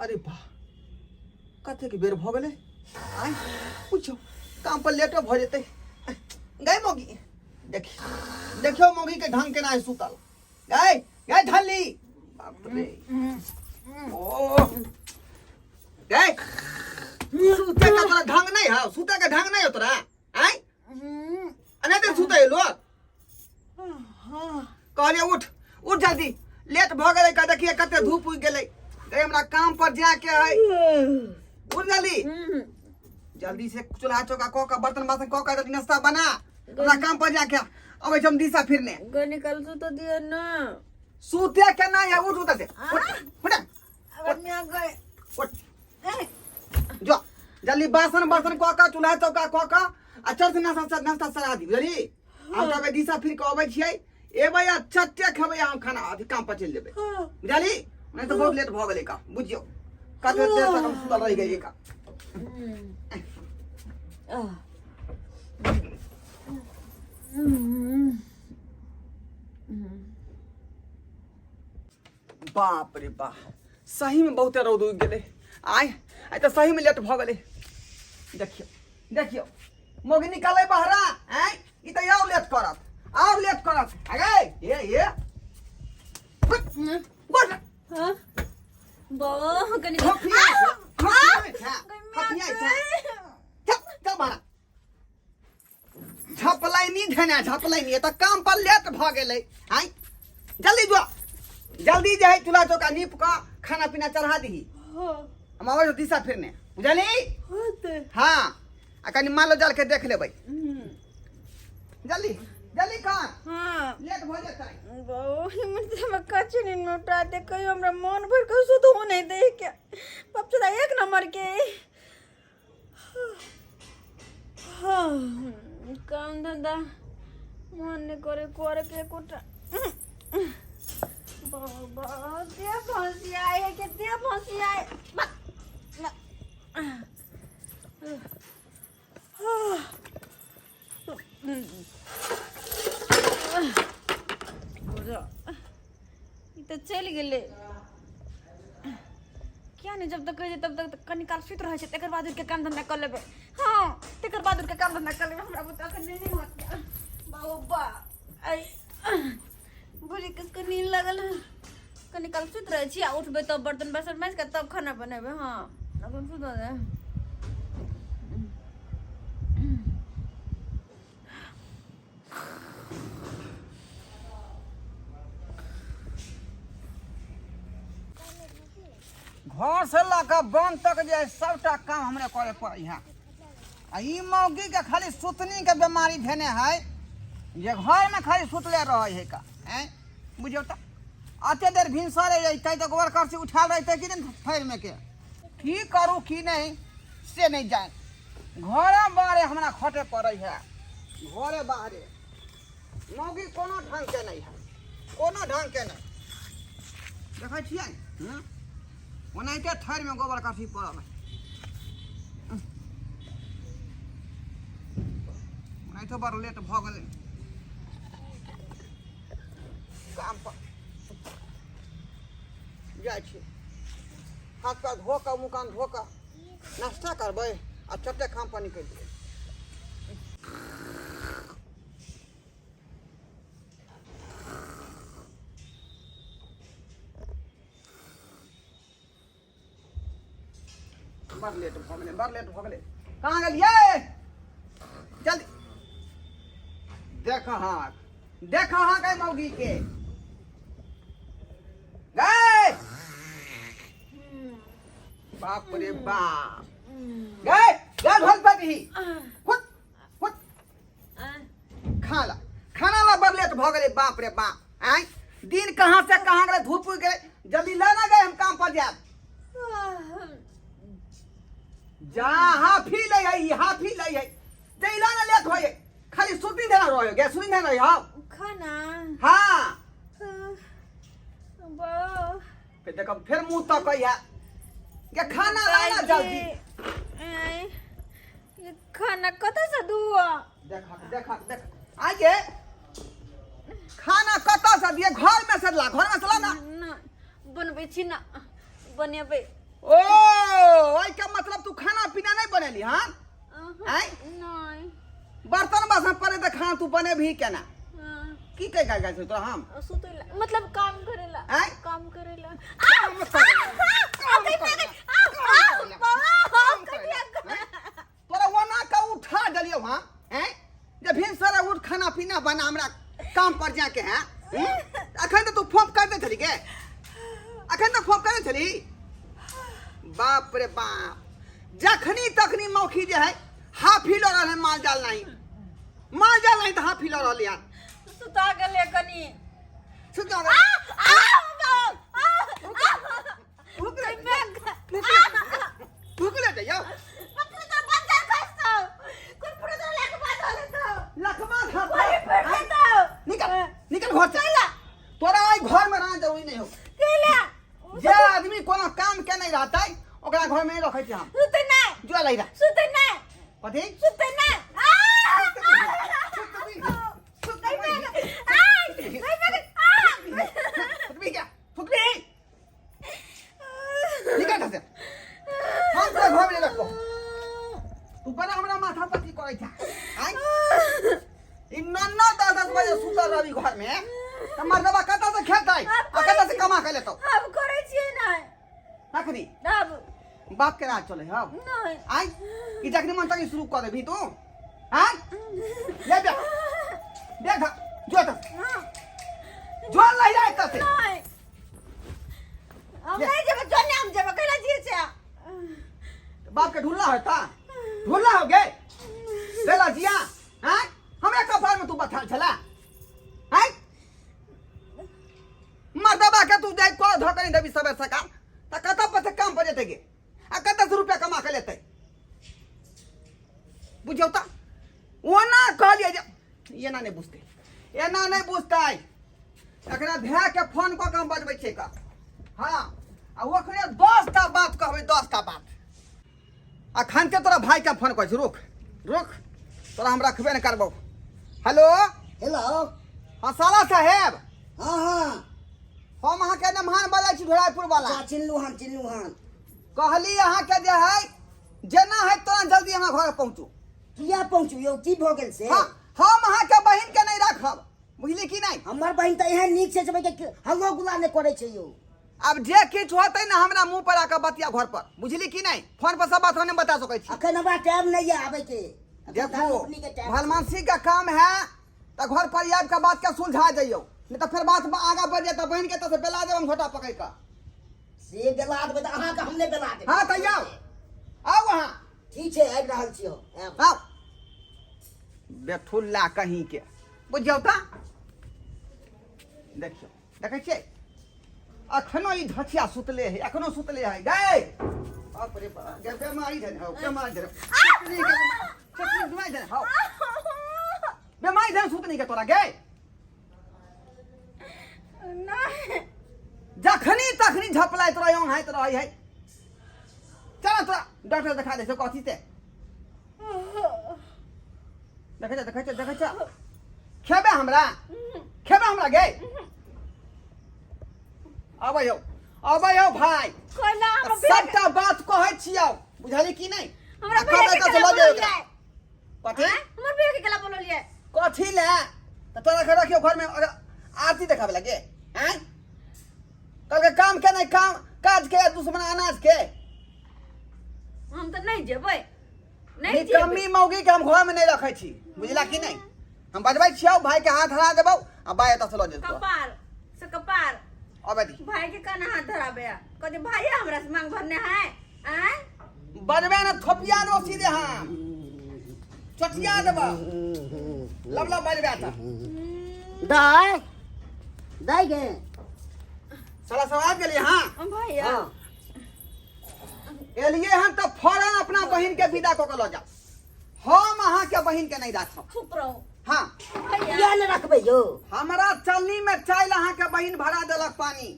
अरे वाह, कतेक बेर भऽ गेलै। आइ पूछो, काम पर लेटो भऽ जेतै। गै मौगी, देखी, देखियौ मौगी के ढंग केना है सुतल। गै, गै ढल्ली, बाप रे, ओ गै, सुते का तोरा ढंग नहीं है? सुते का ढंग नहीं हो तोरा? आय नहीं तो सुते लोग। कहलिए उठ, उठ जल्दी, लेट भऽ गेलै का। देखिए कते धूप उगि गेलै। गै, हमरा काम पर जाके है, उठ जल्दी जल्दी से, चूल्हा चौका कऽ के, बर्तन बासन कऽ के, जल्दी नाश्ता बना, हमरा काम पर जाके अबै छी हम दिशा फिरने। गो निकल सु तो दियो ना। सुते के नहीं है, उठ उधर से, उठ उठ। अब मैं गए। उठ जो जल्दी, बासन बर्तन कऽ के, चूल्हा चौका कऽ के आ चल से नाश्ता नाश्ता सरा दी, बुझली? हम तब दिशा फिर के अबै छियै, एबै आ चट्टे खेबै हम खाना, अथी काम पर चलि जेबै, बुझली? नहीं तो बहुत लेट भऽ गेलै का, बुझियौ कते देर तक हम सुतल रहि गेलियै का। बाप रे बाप, सही में बहुते रौद उगि गेलै। आइ आइ तऽ सही में लेट भऽ गेलै। देखियौ, देखियौ, मौगी निकालै बहरा। आँय, ई तऽ आओर लेट करत, आओर लेट करत। अगे ए ए गोट। हाँ बो कनी खफिया छै, खफिया छै, खफिया छै। चल चल बहरा। झपलैनी धेने झपलैनी, तऽ काम पर लेट भऽ गेलै। आँय, जल्दी जो, जल्दी जे है चूल्हा चौका नीप कऽ खाना पीना चढ़ा दही। हम अबै छी दिशा फिरने, बुझली? हाँ, आ कनि मालो जाल के देख लेबै। जल्दी जल्दी कर। हाँ। लेट भऽ जेतै। हमरा कच्चे नींद में उठा दे, कहियो हमरा मन भर के सुतहो नहीं दे के बाप चला एक नंबर के। हाँ, काम धंधा मन नहीं करे करे के एकोटा। बाबा दे फंसी आए के दे फंसी आए। ई तऽ चलि गेलै किया नहि? जब तक कहै छै तब तक कनी काल सुति रहै छै, तकर बाद उठिके काम धंधा कऽ लेबै। हँ, तकर बाद उठिके काम धंधा कऽ लेबै। हमरा बुते अखन नहि नहि होत। बाबा बा, आइ बुझी किसको नींद लगल है। कनी काल सुति रहै छी आ उठबै तब बर्तन बासन माजि कऽ तब खाना बनेबै। हँ, अखन सुतऽ दे। घर से लऽ कऽ वन तक जे है सबटा काम हमरे करे पड़ै है। आ ई मौगी के खाली सुतनी के बीमारी धेने है जे घर में खाली सुतले रहे है का। हैं, बुझियौ तऽ अते देर भिनसरे जैतै तऽ गोबर करसी उठाल रहतै कि नहि थैर में के? की करू की नहीं से नहीं जान। घरे बाहरे हमरा खटे पड़ै है, घरे बाहरे। मौगी कोनो ढंग के नहीं है, कोनो ढंग के नहीं। देखै छियै, हूँ, ओनाहिते थैर में गोबर करसी पड़ल है, ओनाहितो बड़ लेट भऽ गेलै काम पर। जाइ छी, हाथ पैर धो कऽ, मुँह कान धो कऽ नाश्ता करबै आ चटे काम पर निकलि जेबै। बड़ लेट भऽ गेलै, बड़ लेट भऽ गेलै। कहाँ गेलियै? जल्दी देख अहाँ, देख अहाँ गै मौगी के। गै, बाप रे बाप, गै गै ढोल पर ही फुट फुट। खाना खाना ला बड़ लेट भऽ गेलै। बाप रे बाप, आँय, दिन कहाँ से कहाँ गेलै, धूप उगि गेलै। जल्दी ले ना गए, हम काम पर जायब। जा हाफी लै है, ई हाफी लै है। जइला ना, लेट होय, खाली सुती देना रहो गे, सुती देना रहो। खाना? हाँ। बा फिर देखो, फिर मुंह तक है गे। खाना ला ना जल्दी। आँय, ये खाना कतऽ से दुआ? देख देख देख, आइए, खाना कतऽ से दिए? घर में से ला, घर में से ला ना। ना, बनबै छी ना, बनेबै। ओ ओहि के मतलब तू खाना पीना नहीं बनेली हाँ आँय? नहीं बर्तन बासन पड़े तऽ खाना तू बनेबही केना हाँ, की कहि गाय गाय तोरा हम सुतेला मतलब काम करेला आँय? काम करेला काम करेला, काम करेला, काम करेला, काम करेला, आँय? तोरा ओना के उठा देलियौ हाँ हैं जे भिन सारा उठ खाना पीना बना हमरा काम पर जाके हैं हम्म? अखन तऽ तू फोन कर दे छली गे अखन तऽ फोन करे छली बाप रे बाप जखनी तखनी मौखी जे है हाफी लऽ रहल है माल जाल नहीं माल जाल नहीं तऽ हाफी लऽ रहल यार सुता गेलै कनी सुता आ, आ, आ, आ, भूख लग आ, भूख लग जाइयो पकड़ तो बंदर खसतो कोई पूरा तो लखमा धरे तो लखमा धर कोई पकड़ तो निकल निकल घर से तोरा आई घर में रहना जरूरी नहीं हो केला जे आदमी कोनो काम के नहीं रहता है ओकरा घर में नहीं रखे छी हम सुते ना जो लई रहा सुते ना कथी सुते ना आ सुतबी क्या सुतबी निकल घर से हम तोरा घर में नहीं रखबो तू बड़ा हमरा माथा पति करै छा आइ ई नौ नौ दस दस बजे सुतल रहबी घर में तऽ मर्दबा कतऽ से खेतै आ कतऽ से कमा के लेतौ अब करै छियै नहि तखनी अब बाप के राज चले हौ नहि आइ ई जखनी मन तखनी शुरू कऽ देबही तू आइ ले देख देख जो तऽ जो लहि जा एतऽ से नहि हम नहि जेबै जो नहि हम जेबै कैला जियै छै बाप के ढुल्ला होता ढुल्ला हो गए बेला जिया हैं हमरा कपार में तू बैठल छला हैं मर्दबा के तू जाय को धोकर नहीं देबी सबेर सकाल त कतऽ पर से काम पर जेतै गे आ कतऽ से रुपया कमा के लेतै बुझियौ त ओना कहलियै जे एना नहि बुझतै एना नहि बुझतै एकरा भाय के फोन कऽ के हम बजबै छियै का हँ आ ओकरे 10 टा बात कहबै 10 टा बात अखन के तोरा भाई के फोन करै छी रुक रुक तोरा हम रखबे नहि करबौ हेलो हेलो हँ साला साहेब हाँ हाँ हम अहाँके नमहान बजै छी ढोराइपुर वाला अच्छा चिन्हलू हन चिन्हलू हन कहली अहाँके जे है जेना है तोरा जल्दी हमरा घर पहुँचू किया पहुँचू यौ की भऽ गेल से हाँ हम अहाँके बहिन के नहि राखब बुझली कि नहि हमर बहिन तऽ एहन नीक छै जे कि हल्लो गुल्ला नहि करै छै यौ आब जे किछु होतै ने हमरा मुँह पर आके बतिया घर पर बुझली कि नहि फोन पर सब बात हम नहि बता सकै छी अखन हमरा टाइम नहि यऽ आबैके देखो भलमानसी का काम है तऽ घर पर आबि के बात के सुलझा जइयौ नहीं तऽ फेर बात आगा बढ़ जाए तऽ बहिन के तऽ बेला देब हम घोटा पकड़ कऽ से बेला देबै तऽ अहाँके हम नहि बेला देबै हाँ तऽ आउ आउ अहाँ ठीक छै आबि रहल छी हम आयब। आउ बेठुल्ला कहीं के बुझियौ तऽ देखियौ देखै छियै अखनो ई धछिया सुतले है अखनो सुतले है गए बाप रे बाप गे बेमारी धन हौ बेमारी धन सुतनी के सुतनी बेमारी धन हौ बेमारी धन सुतनी के तोरा गे नहीं जखनी तखनी झपलाइत रहे ओंघाइत रहे है चल तोरा डॉक्टर देखा दे कथी से देखै छ देखै छ देखै छ खेबे हमरा खेबे हमरा गे अबै हौ अबै हौ भाय कोइला हमरा भैया सबटा बात कहै छियौ बुझली कि नहि हमरा आ भैया कहबै के तऽ केला लऽ जाउ बोललियै एकरा। कथी हमर भैया के केला बोललियै कथी ले तऽ तोरा के रखियौ घरमे अगर आरती देखाबे लगे आँय कहलकै काम के नहि काम काज के दुश्मन अनाज के हम तऽ नहि जेबै नहि जेबै निकम्मी मौगी के हम घर में नहीं रखे छी बुझला कि नहीं हम बजबै छियौ भाई के हाथ हरा देबौ आ बाय एतऽ से लऽ जेतौ कपार से कपार अबे दी भाई के कान हाथ धराबे कहते भाई हमरा से मांग भरने है आय बजबे ने थोपिया देबौ सीधे हम चटिया देबौ लब लब बजबे तऽ दाय दाय गे साला सब आबि गेलियै हाँ भैया हाँ एलियै हन तऽ फौरन अपना बहिन के विदा कऽ के लऽ जाउ हम अहाँके बहिन के नहीं राखब चुप रहो हाँ भैया किया नहि रखबै यौ हमरा चलनी में चाइल अहाँके बहिन भरा देलक पानी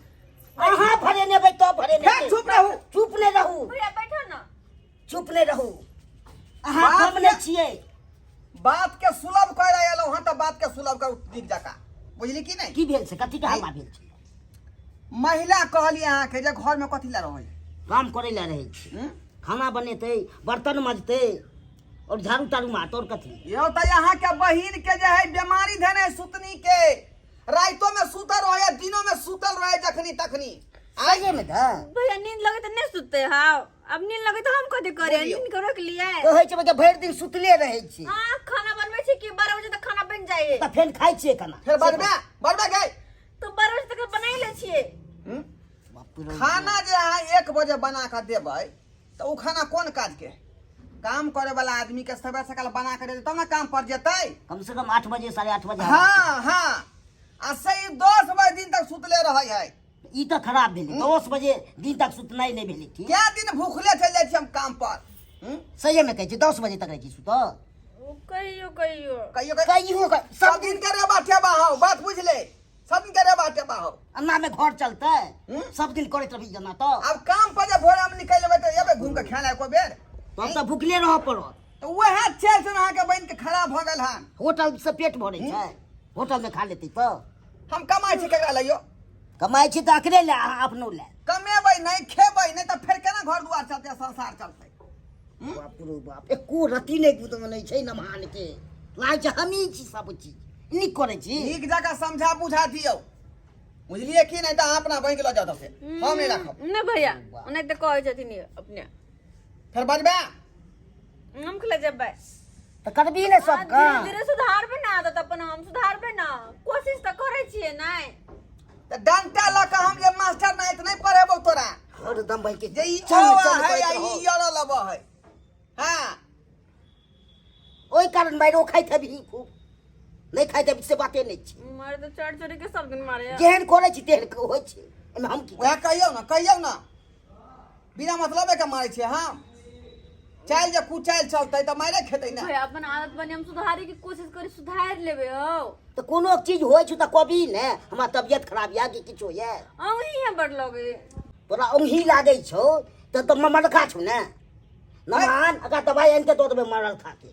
अहाँ भरेने तो भरेने हे, चुप रहू। चुप नहि रहू भैया बैठो ना चुप नहि रहू अहाँ बात कम नहि के- छियै बात के सुलभ कर एलहुँ हन तऽ बात के सुलभ करू नीक जकाँ बुझली कि नहि की भेल छै कथी के हल्ला भेल छै महिला कहली अहाँके जे घर में कथी लए रहै काम करै लए रहै छै। हम्म? खाना बनेतै, बर्तन मजतै और झाड़ू ताड़ू मारतै और कथी। यौ तऽ अहाँ के बहिन के जे है बीमारी धेने सुतनी के, राइतो में सुतल रहे, दिनो में सुतल रहे, जखनी तखनी। आइ सही में तऽ भैया नींद लगे तऽ नहि सुतते हाव, अब नींद लगे तऽ हम कथी करे? बोलियौ। नींद के रोक लिए। कहै छै जे भरि दिन सुतले रहै छी। हाँ, खाना बनबै छी कि 12 बजे तक खाना बन जाए। तऽ फेर खाइ छियै खाना। फेर बजबे बजबे गई। तो 12 बजे तक बना ले छियै। हम्म? बाप रे। खाना जे अहाँ 1 बजे बना कऽ देबै तऽ ओ खाना कोन काज के? काम करे वाला आदमी के सवेर सकाल बना के देतै तब ने काम पर जेतै। कम से कम 8 बजे, 8:30 बजे। हाँ हाँ, आ से ई 10 बजे दिन तक सुतले रहै है। ई तऽ खराब भेलै, 10 बजे दिन तक सुतनाइ नहि भेलै ठीक। क्या दिन भूखले चलि जाइ छी हम काम पर। हम्म? सहिए में कहै छी, 10 बजे तक रहै छी सुतल? ओ कहियो कहियो। कहियो कहियो सब दिन के रे बाटे बाहो, बात बुझ ले, सब दिन के रे बाटे बाहो। अन्ना में घर चलतै? हम्म? सब दिन करैत रही जना तऽ। अब काम पर जे भोरे हम निकलि जेबै तऽ एबै घूम के खाय ला एको बेर? तब तऽ भुखले रहऽ पड़त। तऽ वएह चलि से अहाँके बहिन के खराब भऽ गेल हन। होटल से पेट भरै छै? होटल में खा लेतै तऽ। हम कमाइ छी केकरा लैयो? कमाइ छी तऽ अकरे लए, अहाँ अपनो लए। कमेबै नहि, खेबै नहि, तऽ फेर केना घर दुआर चलतै, संसार चलतै? बाप रो बाप, एको रत्ती नहि गुदमे नहि छै नमहान के, लागै छै हमही छी सब चीज नीक करै छी। नीक जकाँ समझा बुझा दियौ, बुझलियै कि नहि? तऽ अहाँ अपना बहिन के लऽ जाउ तऽ, फेर हम नहि राखब। नहि भैया, नहि तऽ कहै छथिन ई अपने। फेर बजबै? हम खेले जेबै। तऽ करबही ने सब धीरे काम। धीरे सुधारबै ने आदत अपन, हम सुधारबै ने, कोशिश तऽ करै छियै नहि। तऽ डंटा लऽ कऽ हम जे मास्टर नहि तऽ नहि पढ़ेबौ तोरा। हरदम भाई के जे ई चल अ चल है करैत आ रहौ। ई अड़ लबऽ है। हाँ। ओहि कारण मारि खाइत हेबही खूब, नहि खाइत हेबही से बाते नहि छै। मारे तऽ चढ़ चढ़ के सब दिन मारे। जेहन करै छी तेहन होइ छै, एहिमे हम की? वएह कहियौ ने, कहियौ ने, बिना मतलबे के मारै छियै हम? चालि जे कुचालि चलतै तऽ मारे खेतै ने। भैया, अपन आदत बनी हम सुधारे के कोशिश करी, सुधार लेबै हौ। तऽ कोनो चीज होइ छै तऽ कभी ने हमरा तबियत खराब यऽ कि किछो यऽ। अहीं है बड़ लगे। तोरा औंघी लागै छौ तऽ ममरखा छौ ने नमान, एकरा दबाइ आनि कऽ दऽ देबै मरल खा के,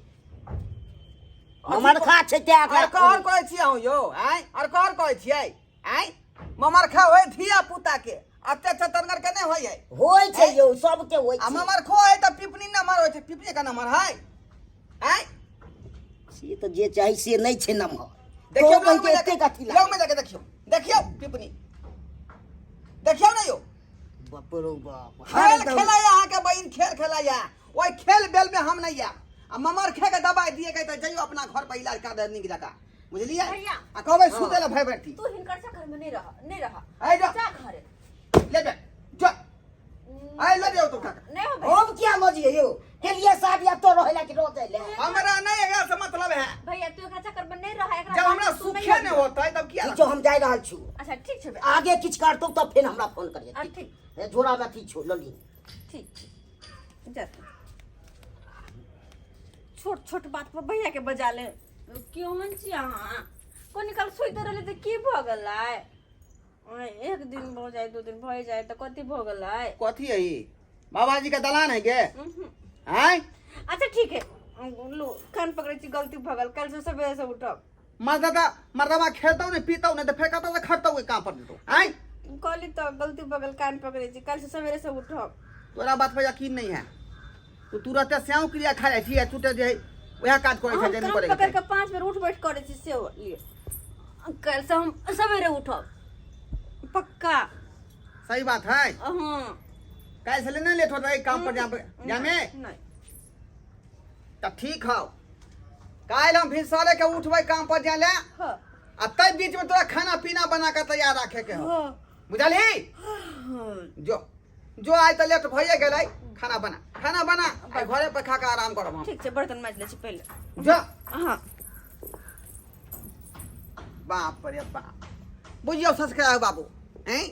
ममरखा छै तें आर एकरा। कहर कहै छियै अहूँ यौ? आँय, आर कहर कहै छियै? आँय, ममरखा होइ धिया पुता के, अते चतनगर के नहि होइ है। होइ छै यौ, सबके होइ आ छै। ममरखो है तऽ पिपनी नमहर होइ छै, पिपनी के नमहर है? आँय। से तऽ जे चाही से नहि छै नमहर। देखियौ तोरो बहिनके लग में एतेक अथी लग लागै। में जाके देखियौ, देखियौ पिपनी देखियौ ने यौ। बाप रौ बाप, खेल हरदम खेलाया अहाँके बहिन, खेल खेलाया, ओहि खेल बेल में हम नहीं आयब। आ ममरखे के दबाई दिए के तऽ जइयो अपना घर पर इलाज कर दे नीक जकाँ, बुझलियै? भैया। आ कहबै सुतै लए भरि भरि। तू हिनकर चक्कर में नहीं रह, नहीं रह। आइ जा। जा घरे। ले जा, जा, आइ ले जाओ तो काका। नहीं हो भैया। हम किया लऽ जइयै यौ? केलियै शादी आब तो रहै ला कि रह जाइ ले। हमरा नहीं एकरा से मतलब है। भैया, तू एकरा चक्कर में नहीं रह, एकरा जब हमरा तू नहीं सुखे नहीं रह। होता है तब किया? ठीक छौ, हम जाइ रहल छी। अच्छा ठीक छै भैया। आगे किछु करतौ तब फेर हमरा फोन करिहे। आ, ठीक। हे, झोरा में अथी छौ, लऽ ली। ठीक ठीक, जा तू। छोट छोट बात पर भैया के बजा ले, केहन छी अहाँ? कोनी काल सुति रहले तऽ की भऽ गेलै? आँय, एक दिन भऽ जाय, 2 दिन भऽ जाय तऽ कथी भऽ गेलै? कथी है ई? बाबाजी के दलान है गे? उहुं। आँय। अच्छा ठीक है, लू कान पकड़ै छी, गलती भऽ गेल, काल्हि से सवेरे से उठब। मर्दादा मर्दाबा खेलतौ ने पीतौ ने तऽ फेर कतऽ से खटतौ, काम पर जेतौ? आँय। कहली तऽ गलती भऽ गेल, कान पकड़ै छी, काल्हि से सवेरे से उठब। तोरा बात पर यकीन नहीं है, तू तुरते स्याऊ क्रिया खा जाइ छी आ टूटे जे है वएह काज करै छै हम जे नहि कान करै के पकड़ चाही। के 5 बेर उठ बैठ करै छी से लिए, काल्हि से हम सवेरे उठब पक्का। सही बात है? हाँ। काल्हि से नहीं लेट होता है काम पर जामे जामे? नहीं। तऽ ठीक हौ, काल्हि हम भिनसरे के उठबै काम पर जाय ले। हाँ। आ तै बीच में तोरा खाना पीना बना के तैयार रखे के हौ। हाँ। बुझलही? हाँ। जो जो, आइ तऽ लेट भइए गेलै, खाना बना, खाना बना, आइ घरे पर खा के आराम करब हम। ठीक छै, बर्तन माजि लै छी पहिले। जो। हाँ। बाप रे बाप, बुझियौ ससकरा बाबू, ऐं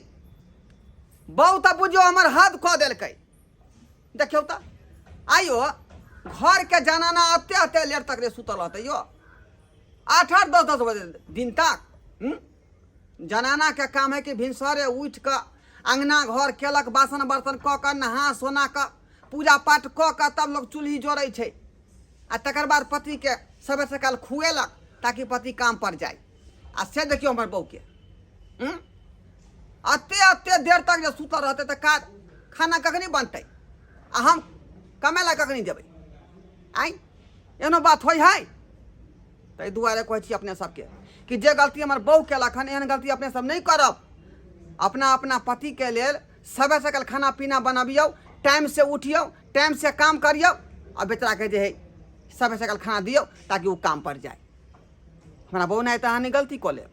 बहु तऽ बुझियौ हमर हद कऽ देलकै। देखियौ तऽ आइयो घरके जनाना एते एते लेट तक रे सुतल रहतै यौ, 8 8 10 10 बजे दिन तक। हूँ? जनानाके काम है कि भिनसरे उठि कऽ अङ्गना घर केलक, बासन बर्तन कऽ कऽ नहा सोना कऽ पूजा पाठ कऽ कऽ तब लोक चूल्ही जोड़ै छै, आ तकर बाद पतिके सवेर सकाल खुएलक ताकि पति काम पर जाय। आ से देखियौ हमर बहूके, हूँ? एते एते देर तक जे सुतल रहतै तऽ काज खाना कखनी बनतै आ हम कमै लए कखनी जेबै? आँय, एहनो बात होइ है? ताहि दुआरे कहै छी अपने सबके कि जे गलती हमर बहू केलक हन, एहन गलती अपने सब नहि करब। अपना अपना पतिके लेल सबे सकल खाना पीना बनबियौ, टाइम से उठियौ, टाइम से काम करियौ आ बेचाराके जे है सबे सकल खाना दियौ ताकि ओ काम पर जाए। हमरा बहू नहि तऽ अहाँ नहि गलती कऽ लेब।